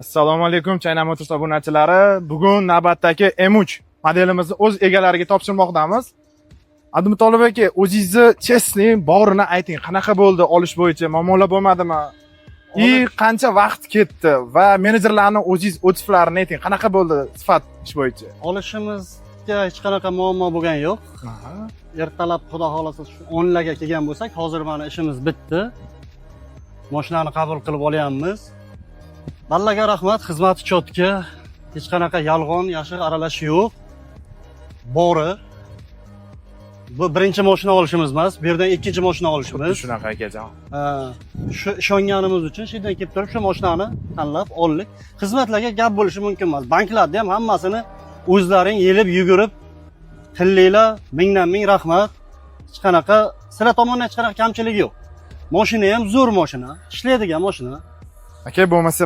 Assalomu alaykum, China Motors obunachilari. Bugun navbatdagi M3 modelimizni o'z egalariga topshirmoqdamiz. Abdumutolib aka, o'zingizni честный borini ayting. Qanaqa bo'ldi olish bo'yicha? Muammolar bo'lmadimi? И qancha vaqt ketdi va menejerlarni o'zingiz отзыв larini ayting. Qanaqa bo'ldi sifat ish bo'yicha? Olishimizga hech qanaqa muammo bo'lgani yo'q. Ertalab, xudo xohlasa, shu 10larga kelgan bo'lsak, hozir mana ishimiz bitdi. Mashinani qabul qilib olyapmiz. Ballaga rahmat, xizmati чётко, hech qanaqa yolg'on, yashiq aralash yo'q. Bori. Bu birinchi mashina olishimiz emas, bu yerdan ikkinchi mashina olishimiz. Shunaqa, akajon. Ha, shu ishonganimiz uchun shu yerdan kelib turib shu mashinani tanlab oldik. Xizmatlarga gap bo'lishi mumkin emas. Banklarda ham hammasini o'zlaring yelib yugurib qildinglar. Mingdan ming rahmat. Hech qanaqa sizlar tomondan hech qanaqa kamchilik yo'q. Mashina ham zo'r mashina, ishlaydigan mashina. Aka, bo'lmasa